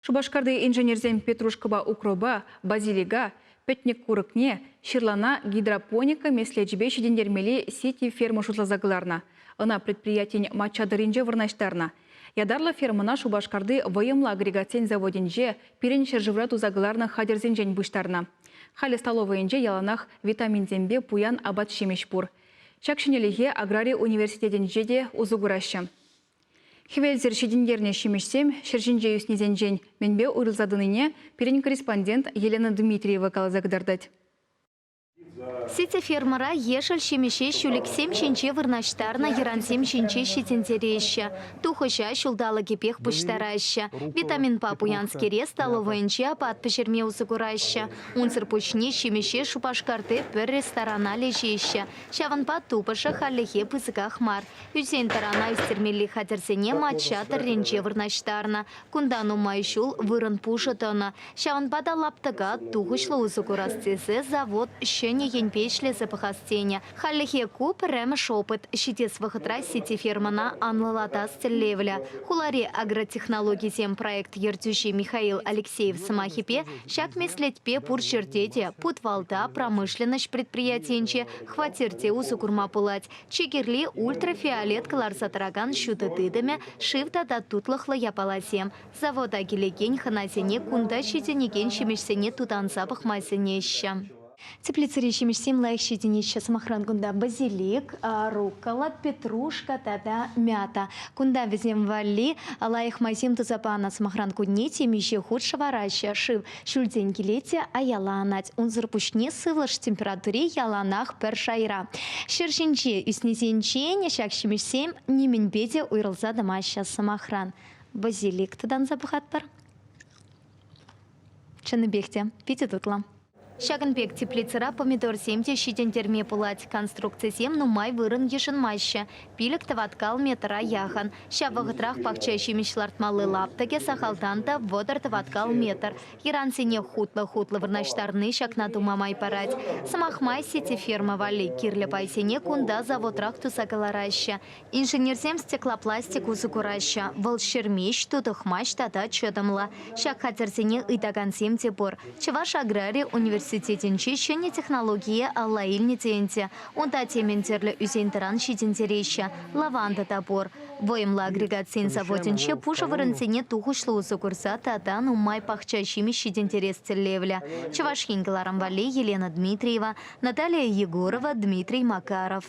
Шупашкарти инженерсем петрушкӑпа укропа, базилика, пӗтнӗк курӑкне, ҫырлана гидропоника меслечӗпе ҫитӗнтермелли сити-ферма шутласа кӑларнӑ. Ӑна предприятин мачча тӑрринче вырнаҫтарнӑ. Ятарлӑ фермӑна Шупашкарти вӑйӑмлӑ агрегатсен заводӗнче пирӗн ҫӗршывра туса кӑларнӑ хатӗрсенчен пуҫтарнӑ. Халӗ столовӑйӗнче яланах витаминсемпе пуян апат-ҫимӗҫ пур. Ҫак ҫӗнӗлӗхе аграри университетӗнче те усӑ кураҫҫӗ. Хӗвелсӗр ҫитӗнтернӗ ҫимӗҫсем ҫӗр ҫинче ӳснисенчен мӗнпе уйрӑлса тӑнине пирӗн корреспондент Елена Дмитриева каласа кӑтартать. Сити-фермӑра ешӗл ҫимӗҫе ҫӳлӗксем ҫинче вырнаҫтарнӑ йӑрансем ҫинче ҫитӗнтереҫҫӗ. Тухӑҫа ҫулталӑкӗпех пуҫтараҫҫӗ. Витаминпа пуянскере столовӑйӗнче апат пӗҫерме усӑ кураҫҫӗ. Унсӑр пуҫне ҫимӗҫе Шупашкарти пӗр ресторана леҫеҫҫӗ. Ҫавӑнпа тупӑшӗ хальлӗхе пысӑках мар. Ӳсен-тӑрана ӳстермелли хатӗрсене мачча тӑрринче вырнаҫтарнӑ. Кунта нумай ҫул вырӑн пушӑ тӑнӑ. Ҫавӑнпа та лаптӑка тухӑҫлӑ усӑ курас тесе завод ҫӗнӗ енпе ӗҫлесе пӑхас тенӗ. Хальлӗхе ку пӗрремӗш опыт. Ҫитес вӑхӑтра сити-фермӑна анлӑлатас тӗллевлӗ. Хулари агротехнологисем проект ертӳҫи Михаил Алексеев сӑмахӗпе, ҫак меслетпе пур ҫӗрте те, путвалта, промышленноҫ предприятийӗнче, хваттерте усӑ курма пулать. Чи кирли ультрафиолет кӑларса тӑракан ҫутӑ тытӑмӗ, шыв тата тутлӑхлӑ япаласем. Завода килекен хӑнасене кунта ҫитӗнекен ҫимӗҫсене тутанса пӑхма сӗнеҫҫӗ. Теплицӑри ҫимӗҫсем лайӑх ҫитӗнеҫҫӗ. Сӑмахран, кунта базилик, руккола, петрушка тата мята. Кунта вӗсем валли лайӑх майсем туса панӑ. Сӑмахран, кунне темиҫе хут шӑвараҫҫӗ. Шыв ҫӳлтен килет те аяла анать. Унсӑр пуҫне сывлӑш температури яланах пӗр шайра. Ҫӗр ҫинче ӳснисенчен ҫак ҫимӗҫсем нимӗнпе те уйрӑлса тӑмаҫҫӗ. Сӑмахран, базилик тутанса пӑхатпӑр. Чӑннипех те, питӗ тутлӑ. Ҫакӑн пек теплицӑра помидорсем те ҫитӗнтерме пулать. Конструкцисем нумай вырӑн йышӑнмаҫҫӗ, пилӗк-тӑваткал метра яхӑн. Ҫав вӑхӑтрах пахча ҫимӗҫ лартмалли лаптӑкӗ сахалтан та 30 тӑваткал метр. Йӑрансене хутлӑ-хутлӑ вырнаҫтарни ҫакна тума май парать. Сӑмах май, сити-ферма валли кирлӗ пайсене кунта заводрах туса кӑлараҫҫӗ. Инженерсем стеклопластик усӑ кураҫҫӗ. Вӑл ҫӗрмест, тутӑхмасть тата чӑтӑмлӑ. Ҫак хатӗрсене ыйтакансем те пур. Чӑваш аграри университетӗнче ҫӗнӗ технологие алла илнӗ те ӗнтӗ. Унта темӗн тӗрлӗ ӳсен-тӑран ҫитӗнтереҫҫӗ. Лаванда та пур. Вӑйӑмлӑ агрегатсен заводӗнче пушӑ вырӑнсене тухӑҫлӑ усӑ курса тата нумай пахча ҫимӗҫ ҫитӗнтерес тӗллевлӗ. Чӑваш Ен кӑларӑм валли Елена Дмитриева, Наталия Егорова, Дмитрий Макаров.